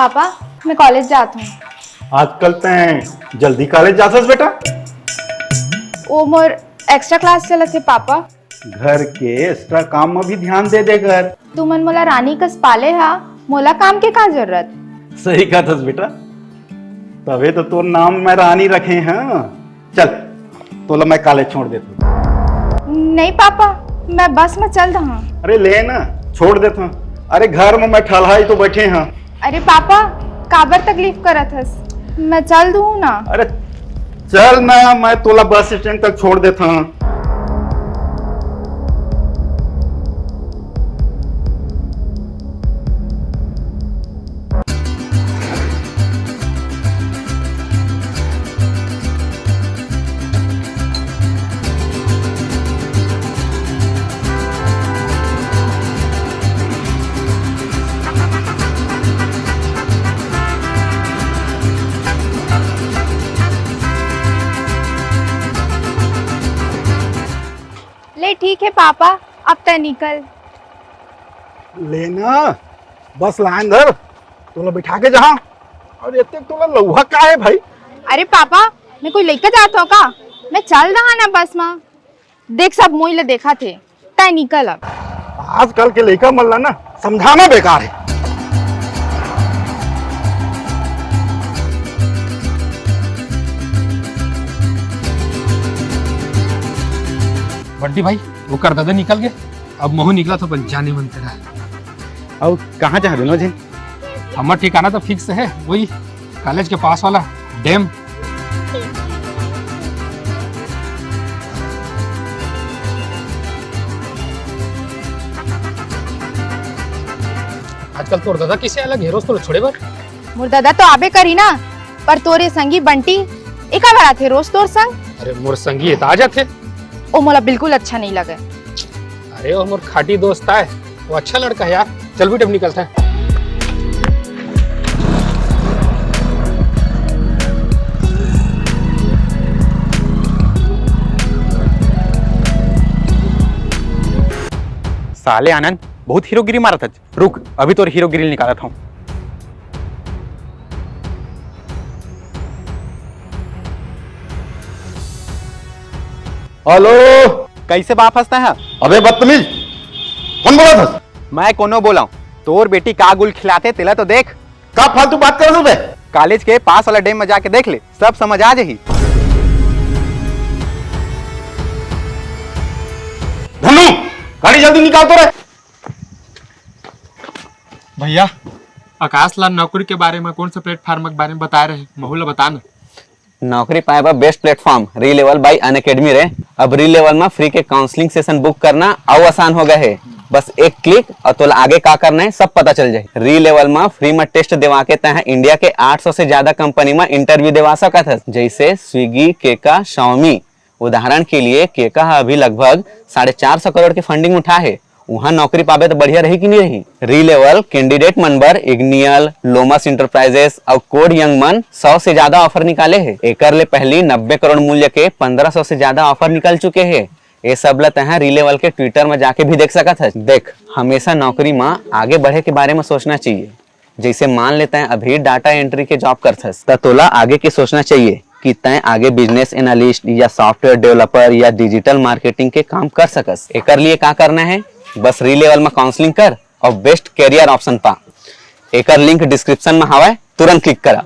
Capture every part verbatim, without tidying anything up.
Papa, मैं college जात हूँ। आजकल तैं जल्दी कॉलेज जाथस बेटा? वो मोर एक्स्ट्रा क्लास चलत हे पापा। घर के एक्स्ट्रा काम में भी ध्यान दे दे कर। तुमन मोला रानी कस पाले हा, मोला काम के का जरूरत? सही कहथस बेटा, तभे तो तोर नाम मैं रानी रखे हँव। चल, तोला मैं कॉलेज छोड़ देथँव। नहीं पापा, मैं बस में चल दहा। अरे ले ना, छोड़ देथँव। अरे घर में मैं ठलहा ही तो बैठे हँव। अरे पापा, काबर तकलीफ करत हस? मैं चल दूँ ना। अरे चल ना, मैं तोला बस स्टैंड तक छोड़ देथँव। ले ठीक हे पापा, अब तैं निकल। ले ना, बस लाइन धर, तोला बैठा के जाहूँ। अउ एतेक तोला लउहा का हे भाई? अरे पापा, मैं कोई लइका जात हँव का? मैं चल दहा ना बस में। देख, सब मोही ला देखत हे, तैं निकल अब। आजकल के लइका मन ला ना समझाना बेकार हे। बंटी भाई, ओकर ददा निकल गे, अब महूँ निकलत हँव अपन जाने मन तेरा। अउ कहाँ जाहू दूनों झिन? हमर ठिकाना तो फिक्स हे, वही कॉलेज के पास वाला डैम। आजकल तोर ददा कइसे अलग हे, रोज तोला छोड़े बर? मोर ददा तो आबे करही ना, पर तोर ए संगी बंटी एका बर आथे रोज तोर संग? अरे मोर संगी ए त आ जाथे। ओ मोला बिल्कुल अच्छा नइ लगे। अरे ओ मोर खाटी दोस्त आय, ओ अच्छा लड़का हे यार। चल बेटा, अब निकलथँव। साले आनंद बहुत हीरोगिरी मारत हस। रुक, अभी तोर हीरोगिरी निकालत हँव। हेलो। कइसे बाप हँसता है? अबे बदतमीज, कोन बोलत हस? मैं कोनो बोलँव? तोर बेटी का गुल खिलाथे तेला तो देख। का फालतू बात करत हस बे? कॉलेज के पास वाला डैम में जाके देख ले, सब समझ आ जाही। धन्नू, गाड़ी जल्दी निकाल तो रे। भैया, आकाश ला नौकरी के बारे में कोन से प्लेटफॉर्म के बारे में बताए रहे, महू ला बता ना। नौकरी पाए बर बेस्ट प्लेटफॉर्म री लेवल बाय अनअकैडमी रे। अब री लेवल में फ्री के काउंसलिंग सेशन बुक करना अउ आसान हो गए हे। बस एक क्लिक अउ तोला आगे का करना हे, सब पता चल जाही। री लेवल में फ्री में टेस्ट देवा के तैं इंडिया के आठ सौ से ज्यादा कंपनी में इंटरव्यू देवा सकत हस, जैसे स्विगी, केका, शाओमी। उदाहरण के लिए, केका ह अभी लगभग साढ़े चार सौ करोड़ के फंडिंग उठा हे। उहाँ नौकरी पाबे त बढ़िया रही कि नहीं रही? री लेवल कैंडिडेट मन बर इग्नियल, लोमस इंटरप्राइजेस अउ कोड यंग मन सौ से ज्यादा ऑफर निकाले हे। एकर ले पहली नब्बे करोड़ मूल्य के पन्द्रह सौ से ज्यादा ऑफर निकल चुके हे। ये सब ल तैं री लेवल के ट्विटर में जाके भी देख सकत हस। देख, हमेशा नौकरी में आगे बढ़े के बारे में सोचना चाहिए। जैसे मान ले तैं अभी डाटा एंट्री के जॉब करथस, त तोला आगे के सोचना चाहिए कि तैं आगे बिजनेस एनालिस्ट या सॉफ्टवेयर डेवलपर या डिजिटल मार्केटिंग के काम कर सकस। एकर लिए का करना हे, बस री लेवल में काउंसलिंग कर अउ बेस्ट कैरियर ऑप्शन पा। एकर लिंक डिस्क्रिप्शन में हवय, तुरंत क्लिक करा।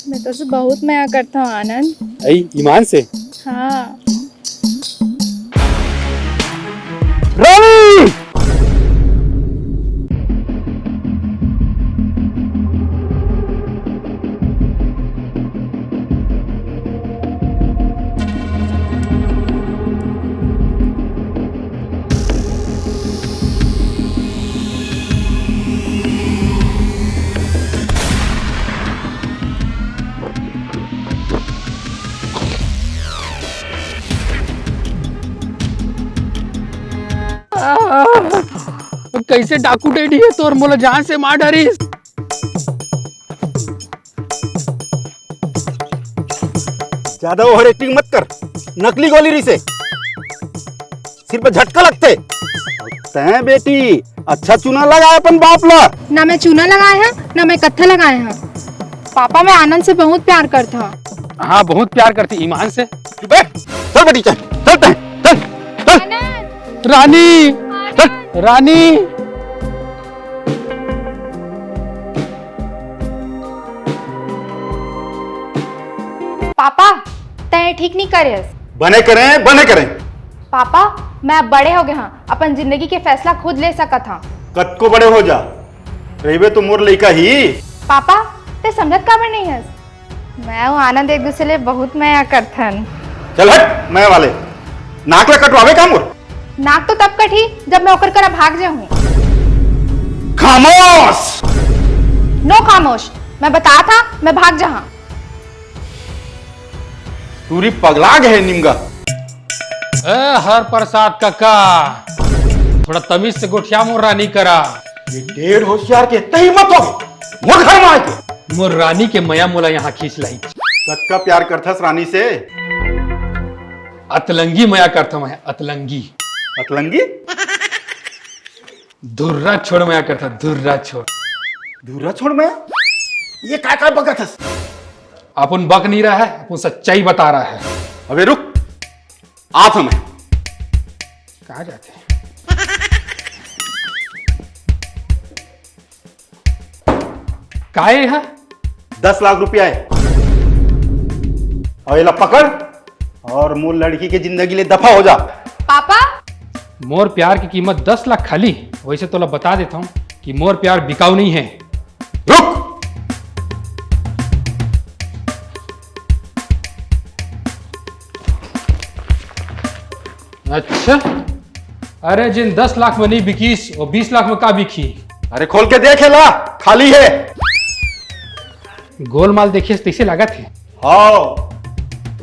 मैं तोसे बहुत मया करता हूँ आनंद। ऐ ईमान से? हाँ। रानी! कैसे डाकू डैडी हे तोर, मोला जान से मार डारिस। ज्यादा ओवर एक्टिंग मत कर, नकली गोली रिसे, सिर पे झटका लगथे। तैं बेटी अच्छा चूना लगाए अपन बाप ला। ना मैं चूना लगाए हंव, ना मैं कत्था लगाए हंव। पापा, मैं आनंद से बहुत प्यार करथंव। हाँ, बहुत प्यार करथे, ईमान से। चुप बे, चल बेटी, चल, चल, चल, चल, चल। आनंद! रानी! आनंद! रानी! पापा, तैं ठीक नहीं करे हस। बने करें, बने करें। पापा, मैं अब बड़े हो गए हंव, अपन जिंदगी के फैसला खुद ले सकत हंव। कतको बड़े हो जा, रहिबे तो मोर लइका ही। पापा, तैं समझत काबर नहीं हस? मैं अउ आनंद एक दूसरे ले बहुत मया करथन। चल हट, मया वाले। नाक ला कटवाबे का मोर? नाक तो तब कटही, जब मैं ओकर करा भाग जाहूं। खामोश! नो खामोश, मैं बताथंव, मैं भाग जाहूं। टूरी पगला गे हे निमगा। ए, हर प्रसाद कका, थोड़ा तमीज से गोठिया मोर रानी करा। ये ढेर होशियार के इतना हिम्मत हो गई मोर घर में आके। मोर रानी के मया मोला यहाँ खींच लाई। कतका प्यार करथस रानी से? अतलंगी मया करथंव मैं, अतलंगी। अतलंगी? धुर्रा छोड़ मया करथंव, धुर्रा छोड़। धुर्रा छोड़ मया? ये काय काय बकथस? अपन बक नहीं रहा है, अपन सच्चाई बता रहा है। अबे रुक, आथंव मैं। कहाँ जाथे? काय हे? दस लाख रुपया हे। अउ एला पकड़ अउ मोर लड़की के जिंदगी ले दफा हो जा। पापा, मोर प्यार की कीमत दस लाख खाली। वैसे तोला बता देथंव कि मोर प्यार बिकाऊ नहीं हे। रुक! अच्छा, अरे जिन दस लाख में नहीं बिकिस, वो बीस लाख में का बिकही? अरे खोल के देख एला, खाली हे। गोलमाल देखे से तैसे लागत हे। हाँ,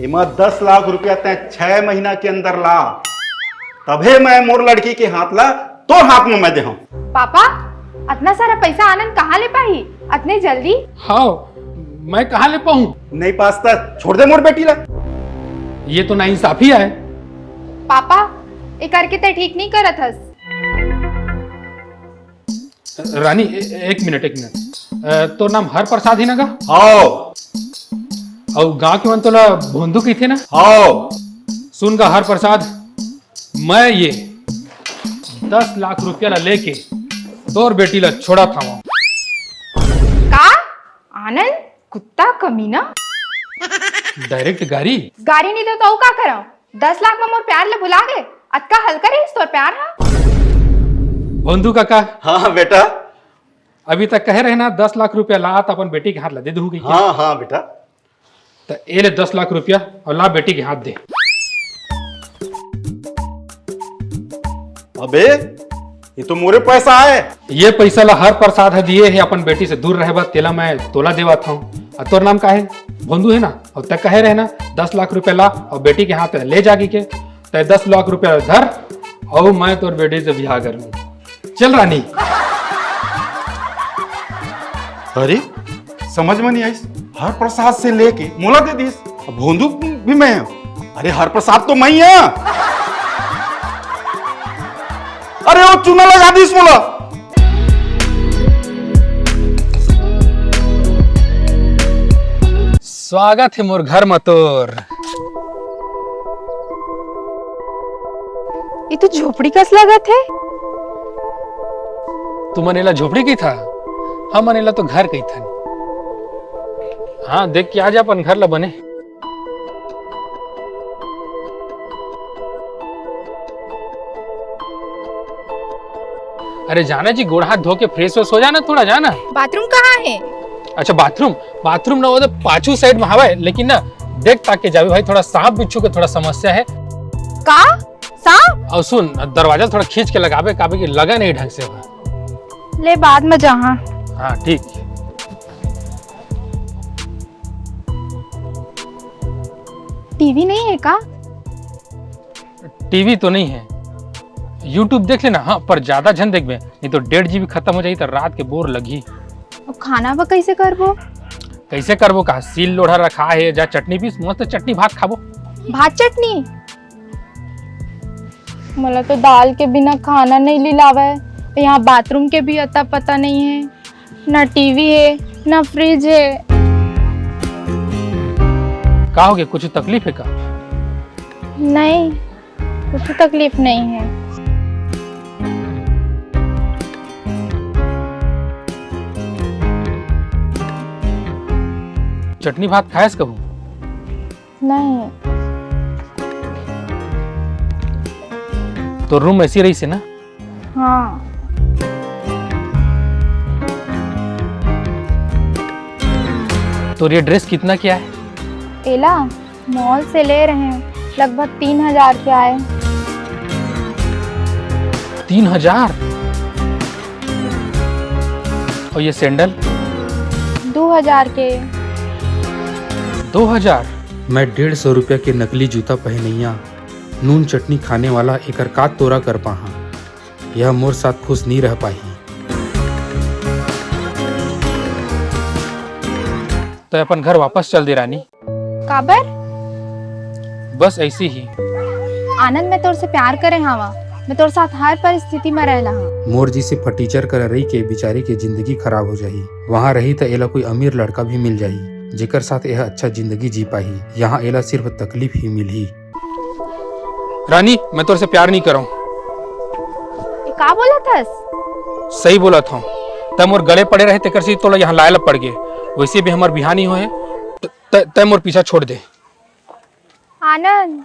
एमा दस लाख रुपया तैं छह महीना के अंदर ला, तभे मैं मोर लड़की के हाथ ला तोर हाथ में मैं देहूं। पापा, अतना सारा पैसा आनंद कहाँ ले पाही अतने जल्दी? हाँ, मैं कहाँ ले पाहूं? नहीं पास त छोड़ दे मोर बेटी ला। ये तो नाइंसाफी है। पापा, ए करके तैं ठीक नहीं करत हस। रानी, ए-, एक मिनट, एक मिनट। अ, तोर नाम हर प्रसाद ही ना गा? हाँ। अउ गांव के मन तोला भोंदू कहिथे ना? हाँ। सुन गा हर प्रसाद, मैं ये दस लाख रुपया ला लेके तोर बेटी ला छोड़त हवं। का? आनंद, कुत्ता कमीना। Direct गारी? गारी नहीं दो तो अउ का करंव? दस लाख में मोर प्यार ले भुला गे? अतका हल्का रहिस तोर प्यार हा? भोंदू काका। हाँ बेटा। अभी तक कहे रहे ना, दस लाख रुपया ला त अपन बेटी के हाथ ला दे दूहू कहिके। हाँ, हाँ बेटा। त ए ले दस लाख रुपया अउ ला बेटी के हाथ दे। अबे, ये तो मोरे पैसा आय। ये पैसा ला हर प्रसाद ह दिए हे अपन बेटी से दूर रहे बर, तेला मैं तोला देवत हूँ। अउ तोर नाम का हे? भोंदू हे ना? अउ तैं कहे रहे ना, दस लाख रुपया ला अउ बेटी के हाथ ले जा कहिके। तैं दस लाख रुपया धर अउ मैं तोर बेटी से बिहाव कर लूँ। चल रानी। अरे, समझ में नहीं आइस, हर प्रसाद से लेके मोला दे दिस, अब भोंदू भी मैं हूँ। अरे, हर प्रसाद तो मैं ही हूँ। अरे, वो चूना लगा दिस मोला। स्वागत हे मोर घर म तोर। ये तो झोपड़ी कस लगत हे। तुमन एला झोपड़ी कहिथा? हमन एला तो घर कहिथन। हाँ, देख के आ जा अपन घर ला बने। अरे जाना जी, गोड़ हाथ धो के fresh व्रेश हो जाना, थोड़ा जाना। Bathroom कहाँ हे? अच्छा, bathroom, bathroom ना, वो तो पाछू side में हवय, लेकिन ना, देख ताक के जाबे भाई, थोड़ा सांप बिच्छू के थोड़ा समस्या हे। का? सांप? अउ सुन, दरवाजा थोड़ा खींच के लगाबे, काबर कि लगा नहीं ढंग से ओहा। ले, बाद में जाहा। हाँ, ठीक। टीवी नहीं हे का? टीवी तो नहीं हे, YouTube देख लेना। हाँ, पर ज्यादा झन देखबे, नहीं तो डेढ़ जीबी खत्म हो जाही त रात के बोर लगही। अब खाना बर कइसे करबो? कइसे करबो का? सील लोढ़ा रखा हे, जा चटनी पीस, मस्त चटनी भात खाबो। भात चटनी? मोला तो दाल के बिना खाना नहीं लिलावय। यहाँ बाथरूम के भी अता पता नहीं है, ना टीवी है, ना फ्रिज है। का हो गया, कुछ तकलीफ है का? नहीं, कुछ तकलीफ नहीं है। चटनी भात खायस कभू? नहीं। तो रूम ऐसी रही से ना? हाँ। तो ये ड्रेस कितना क्या है? एला मॉल से ले रहे हैं, लगभग तीन हजार के आए। तीन हजार? और ये सैंडल? दो हजार के। दो हजार? मैं डेढ़ सौ रुपया के नकली जूता पहनैया, नून चटनी खाने वाला एकर का तोरा कर पाहा। यह मोर साथ खुश नहीं रह पाही। तो अपन घर वापस चल दे रानी। काबर? बस ऐसी ही। आनंद, मैं तोर से प्यार करे हावा। मैं तोर साथ हर परिस्थिति में रहला हां। मोर जी से फटीचर कर रही के बिचारी के जिंदगी खराब हो जाही। वहाँ रही त एला कोई अमीर लड़का भी मिल जाही, जेकर साथ यह अच्छा जिंदगी जी पाही। यहाँ एला सिर्फ तकलीफ ही मिलही। रानी, मैं तोर से प्यार नहीं करऊं। ये का बोला थस? सही बोला था। तै मोर गले पड़े रहे, तेकर से तोला यहाँ लायला पड़ गए। वैसे भी हमार बिहानी हो है, त-, त-, तै मोर पीछा छोड़ दे। आनंद।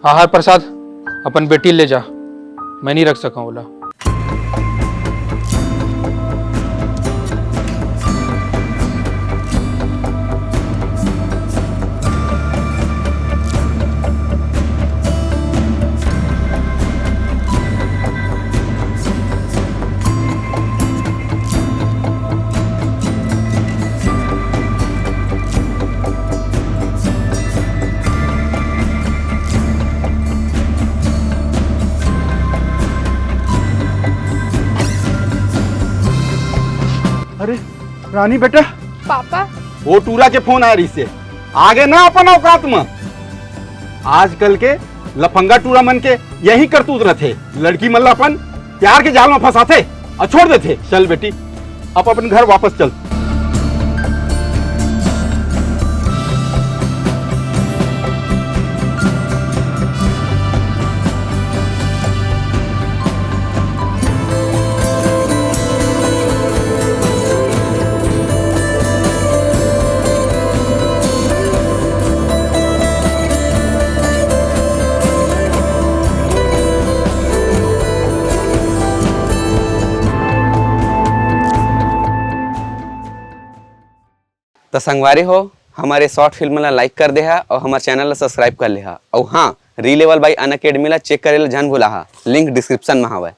आहार प्रसाद अपन बेटी ले जा, मैं नहीं रख सका ओला। अरे रानी बेटा, पापा। वो टूरा के फोन आए रहिसे, आगे ना अपन औकात में। आजकल के लफंगा टूरा मन के यही करतूत रथे, लड़की मन ला अपन प्यार के जाल में फंसाथे और छोड़ देथे। चल बेटी, अब अपन घर वापस चल। त संगवारी हो, हमारे शॉर्ट फिल्म ला लाइक कर देहा और हमारे चैनल ला सब्सक्राइब कर लेहा। और हाँ, रीलेवल बाई अनअकैडमी ला चेक करे ला झन भुलाहा, लिंक डिस्क्रिप्शन में हवय।